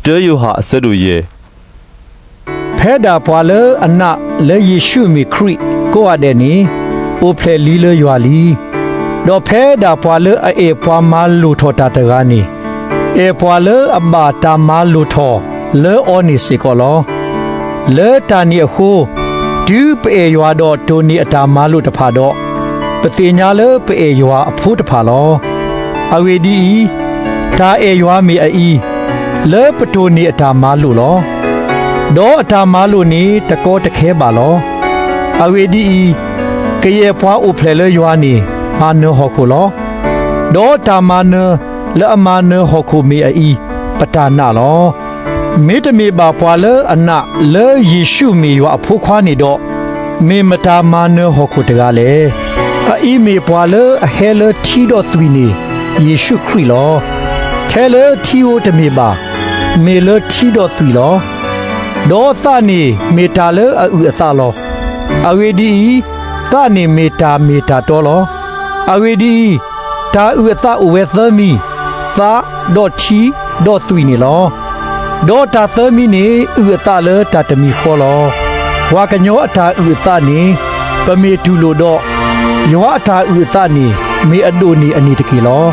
တၢယိၤဟၣ်အဆၢဒိၣ်ယဲၢ် ဖဲဒၣ်ပှၤလၢအနာ်လၢယ့ၣ်ၡူးမ့ၢ်ခရံာ်ကိးဂၤဒဲးန့ၣ်, အိၣ်ဖျဲၣ်လံလၢယွၤလံ. ဒီးဖဲဒၣ်ပှၤလၢအအဲၣ်ပှၤမၤလိၢ်ထီၣ်တၢ်တဂၤန့ၣ်, အဲၣ်ပှၤလၢအဘၣ်တၢ်မၤလိၢ်ထီၣ်လၢအီၤန့ၣ်စ့ၢ်ကီးလီၤ. လၢတၢ်န့ၣ်အဃိ, တုၤပအဲၣ်ယွၤဒီးတိၢ်န့ၢ်အတၢ်မၤလိာ်တဖၣ်ဒီး, ပသ့ၣ်ညါလၢပအဲၣ်ယွၤအဖိတဖၣ်လီၤ. အဂ့ၢ်ဒ်အံၤ, တၢ်အဲၣ်ယွၤမ့ၢ်အအံၤ, လၢပတိၢ်န့ၢ်အတၢ်မၤလိာ်လီၤ. ဒီးအတၢ်မၤလိာ်န့ၣ်တကီတခဲဘၣ်လီၤ. အဂ့ၢ်ဒ်အံၤ, ကယဲၢ်ပှၤအိၣ်ဖျဲၣ်လၢယွၤန့ၣ် မၤနၢၤဟီၣ်ခိၣ်လီၤ. ဒီးတၢ်မၤနၢၤလၢအမၤနၢၤဟီၣ်ခိၣ်မ့ၢ်အအံၤ, ပတၢ်နာ်လီၤ. မ့တမ့ၢ်ဘၣ်ပှၤလၢအနာ်လၢယ့ၣ်ၡူးမ့ၢ်ယွၤအဖိခွါန့ၣ်ဒီး, မ့ၢ်မတၤမၤနၢၤဟီၣ်ခိၣ်တဂၤလဲၣ်. အအံၤမ့ၢ်ပှၤလၢအဟဲလၢထံဒီးသွံၣ်န့ၣ်, ယ့ၣ်ၡူးခရံာ်လီၤ. ထဲလၢထံဧိၤတမ့ၢ်ဘၣ်, မ့ၢ်လၢထံဒီးသွံၣ်လီၤ. ဒီးသးန့ၣ်မ့ၢ်တၢ်လၢအအုၣ်အသးလီၤ. အဂ့ၢ်ဒ်အံၤ, သးန့ၣ်မ့ၢ်တၢ်မ့ၢ်တၢ်တီလီၤ. အဂ့ၢ်ဒ်အံၤ, တၢ်အုၣ်အသးအိၣ်ဝဲသၢမံၤ, သး, ဒီးထံ, ဒီးသွံၣ်န့ၣ်လီၤ. ဒီးတၢ်သၢမံၤန့ၣ်အုၣ်အသးလၢတၢ်တမံၤဃီလီၤ. ပှၤကညီအတၢ်အုၣ်အသးန့ၣ် ပမ့ၢ်တူၢ်လိာ်ဒီး, ယွၤအတၢ်အုၣ်အသးန့ၣ် မ့ၢ်အဒိၣ်န့ၢ်အန့ၣ်တက့ၢ်လီၤ.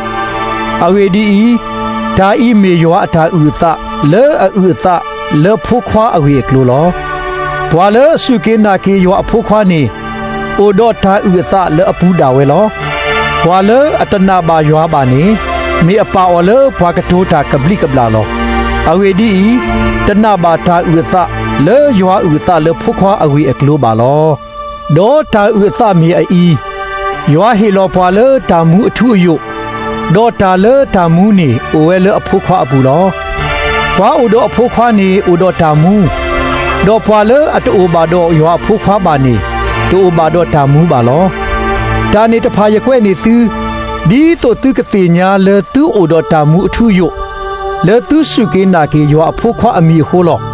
အဂ့ၢ်ဒ်အံၤ, တၢ်အံၤမ့ၢ်ယွၤအတၢ်အုၣ်အသးလၢအအုၣ်အသးလၢဖိခွါအဂ့ၢ်အကျိၤလီၤ. ပှၤလၢအစူၢ်က့ၤနာ်က့ၤယွၤအဖိခွါန့ၣ်, အိၣ်ဒီးတၢ်အုၣ်အသးလၢအပူၤဒၣ်ဝဲလီၤ. ပှၤလၢအတနာ်ဘၣ်ယွၤဘၣ်န့ၣ်, မ့ၢ်အပာ်အီၤလၢပှၤကတိၤတၢ်ကဘျံးကဘျၣ်လီၤ. အဂ့ၢ်ဒ်အံၤ, တနာ်ဘၣ်တၢ်အုၣ်အသးလၢယွၤအုၣ်အသးလၢဖိခွါအဂ့ၢ်အကျိၤဘၣ်လီၤ. ဒီးတၢ်အုၣ်အသးမ့ၢ်အအံၤ, ယွၤဟ့ၣ်လီၤပှၤလၢတၢ်မူအထူအယိာ်, ဒီးတၢ်လၢတၢ်မူန့ၣ်အိၣ်ဝဲလၢအဖိခွါအပူၤလီၤ. ပှၤအိၣ်ဒီးအဖိခွါန့ၣ်အိၣ်ဒီးတၢ်မူ, ဒီးပှၤလၢအတအိၣ်ဘၣ်ဒီးယွၤအဖိခွါဘၣ်န့ၣ်, တအိၣ်ဘၣ်ဒီးတၢ်မူဘၣ်လီၤ. တၢ်န့ၣ်တဖၣ်ယကွဲးန့ၢ်သု, ဒ်သိးသုကသ့ၣ်ညါလၢသုအိၣ်ဒီးတၢ်မူအထူအယိာ်, လၢသုစူၢ်က့ၤနာ်က့ၤယွၤအဖိခွါအမံၤအဃိလီၤ.